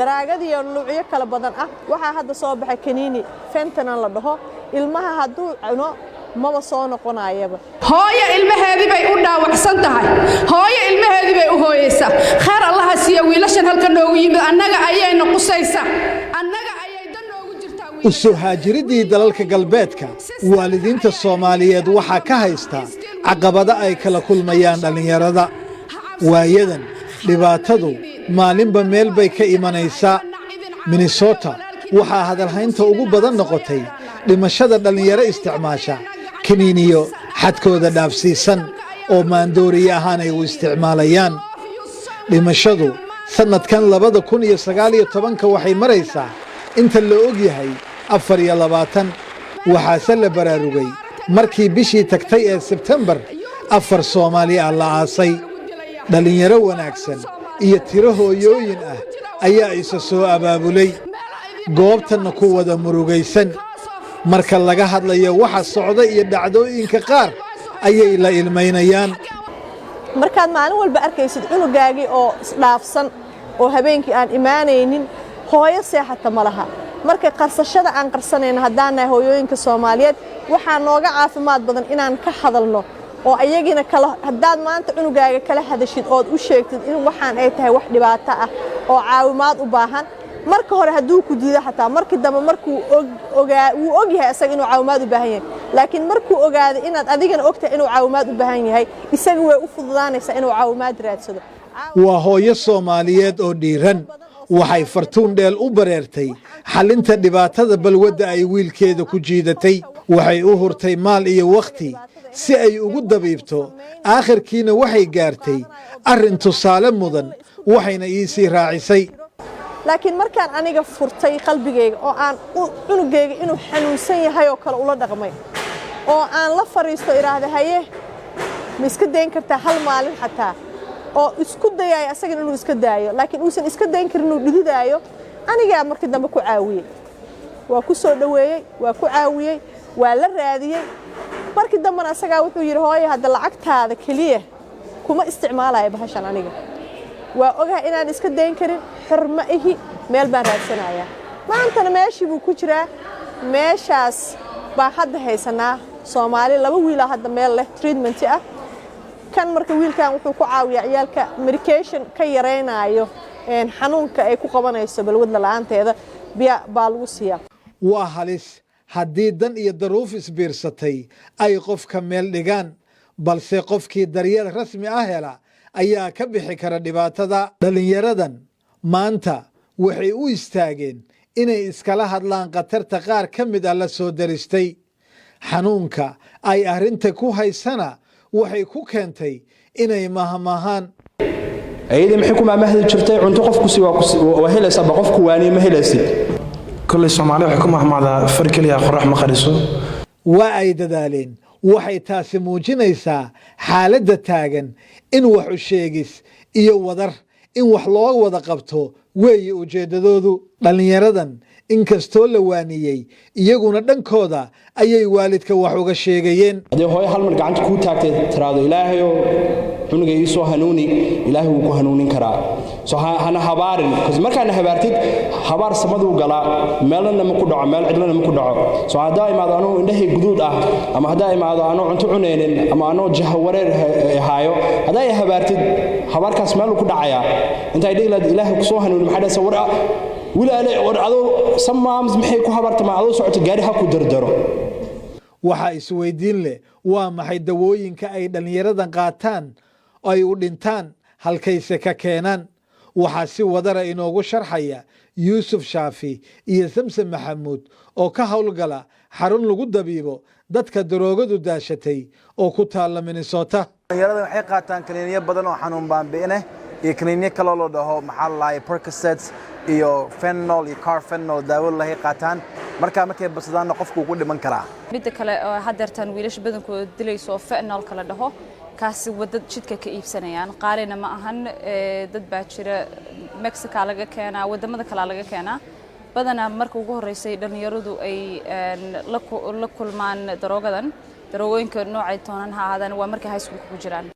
Daraagadii oo nuucyo kala badan ah. Waxaa hadda soo baxay kaniini fentanyl la dhaho. Ilmaha hadduu cuno, maba soo noqonayaba. Hooyo ilmaheedii bay u dhaawacsan tahay, hooyo ilmaheedii bay u hooyeysaa. Khayr Allaha siiya wiilashan halka noogu yimid. Annaga ayayna qusaysaa, annaga ayay dan noogu jirtaa. U soo haajiridii dalalka galbeedka, waalidiinta Soomaaliyeed waxaa ka haysta caqabado ay kala kulmayaan dhallinyarada. Waayadan dhibaatadu maalinba meel bay ka imanaysaa. Minnesota waxaa hadalhaynta ugu badan noqotay dhimashada dhallinyaro isticmaasha kiniiniyo xadkooda dhaafsiisan oo maandooriye ahaan ay u isticmaalayaan. Dhimashadu sannadkan 2019-ka waxay maraysaa, inta la og yahay, 24. Waxaase la baraarugay markii bishii tagtay ee Sebtembar afar Soomaali ah la aasay. Dhallinyaro wanaagsan iyo tiro hooyooyin ah ayaa isa soo abaabulay, goobtanna ku wada murugaysan. Marka laga hadlayo waxa socda iyo dhacdooyinka qaar ayay la ilmaynayaan. Markaad maalin walba arkaysid cunugaagii oo isdhaafsan oo habeenkii aan imaanaynin, hooyo seexata ma laha. Marka qarsashada aan qarsanayno haddaan nahay hooyooyinka Soomaaliyeed, waxaa nooga caafimaad badan inaan ka hadalno oo ayagina kala. Haddaad maanta cunugaaga kala hadashid ood u sheegtid in waxaan ay tahay wax dhibaato ah oo caawimaad u baahan, marka hore hadduu ku diido xataa, markii dambe markuu ogaa wuu og yahay isaga inuu caawimaad u baahan yahay. Laakiin markuu ogaado inaad adigana ogtahay inuu caawimaad u baahan yahay, isaga way u fududaanaysaa inuu caawimaad raadsado. Waa hooyo Soomaaliyeed oo dhiiran. Waxay Fartuun Dheel u bareertay xallinta dhibaatada balwadda ay wiilkeeda ku jiidatay. Waxay u hurtay maal iyo wakhti si ay ugu dabiibto. Aakhirkiina waxay gaartay arrin tusaale mudan, waxayna ii sii raacisay: Laakiin markaan aniga furtay qalbigayga oo aan cunugayga inuu xanuunsan yahay oo kale ula dhaqmay oo aan la fariisto, idhaahda, "Haye, ma iska dayn kartaa hal maalin xataa?" oo isku dayaayo asagana inuu iska daayo, laakiin uusan iska dayn karin, inuu dhididaayo, anigaa markii dambe ku caawiyey. Waa ku soo dhoweeyey, waa ku caawiyey, waa la raadiyey. Markii dambena asagaa wuxuu yidhi, "Hooye, hadda lacagtaada keliya kuma isticmaalayo bahashan. Aniga waa ogahay inaan iska dayn karin, xor ma ihi, meel baan raadsanayaa." Maantana meeshii buu ku jiraa. Meeshaas baan hadda haysanaa Soomaali laba wiilaa hadda meel leh treatment ah. Kan marka wiilkan wuxuu ku caawiyaa ciyaalka medication ka yaraynayo xanuunka ay ku qabanayso balwadla la'aanteeda biya baa lagu siiyaa. Waa halis haddii dan iyo daruuf isbiirsatay ay qofka meel dhigaan, balse qofkii daryeel rasmi ah hela ayaa ka bixi kara dhibaatada. Dhallinyaradan maanta waxay u istaageen inay iskala hadlaan khatarta qaar ka mid ah la soo daristay. Xanuunka ay arrinta ku haysana waxay ku keentay inay mahmahaan. Ayadii maxay ku maamahdi jirtay? Cunto qofkusi waa helaysaaba, qofku waaniye ma helaysid. Kolley Soomaaliya waxay ku mahmahdaa, "Far keliya qorax ma qariso." Waa ay dadaaleen. Waxay taasi muujinaysaa xaaladda taagan in wax u sheegis iyo wadar in wax loo wada qabto weeye ujeeddadoodu. Dhallinyaradan inkastoo la waaniyey, iyaguna dhankooda ayay waalidka wax uga sheegayeen. Haddii hooyo hal mar gacanta kuu taagtay, tiraahdo, "Ilaahayow, cunuga ii soo hanuuni," Ilaahay wuu ku hanuunin karaa. So hana habaarin, because markaana habaartid, habaar samaduu galaa, meelna ma ku dhaco, meel cidlana ma ku dhaco. So haddaa imaado anuu indhahay guduud ah, ama haddaa imaado anuu cunto cunaynin, ama anuu jahawareer haayo, haddaa i habaartid, habaarkaas meeluu ku dhacayaa. Intaay dhihi lahayd, "Ilaahay kusoo hanuuni," maxay dhahaysa, "War wilaale, war adoo." Some moms maxay ku habaartamaa? "Adoo socoto gaari ha ku dardaro." Waxaa isweydiin leh, waa maxay dawooyinka ay dhallinyaradan qaataan ay u dhintaan? Halkayse ka keenaan? Waxaa si wadara inoogu sharxaya Yuusuf Shaafi iyo Samsam Maxamuud oo ka howlgala xarun lagu dabiibo dadka daroogadu daashatay oo ku taalla Minnesota. Dhalinyarada waxay qaataan kaniiniyo badan oo xanuun baabi'ine iyo kaniiniyo kaloo la dhaho, maxaa la dhahay, Percocets iyo fentanyl iyo carfentanil, daawo lahay qaataan. Markaa markay badsadaanna, qofku wuu ku dhiman karaa. Midda kale oo haddeertaan wiilasha badankooda dilayso oo fentanyl-ka la dhaho, kaasi wadad jidka ka iibsanayaan, qaalina ma ahan. Dad baa jira, Mexica laga keenaa, wadamada kalea laga keenaa. Badanaa marka ugu horreysay dhallinyaradu ay la kulmaan daroogadan, daroogooyinka noocay toonan ha ahaadaan, waa markay high schoolka ku jiraan.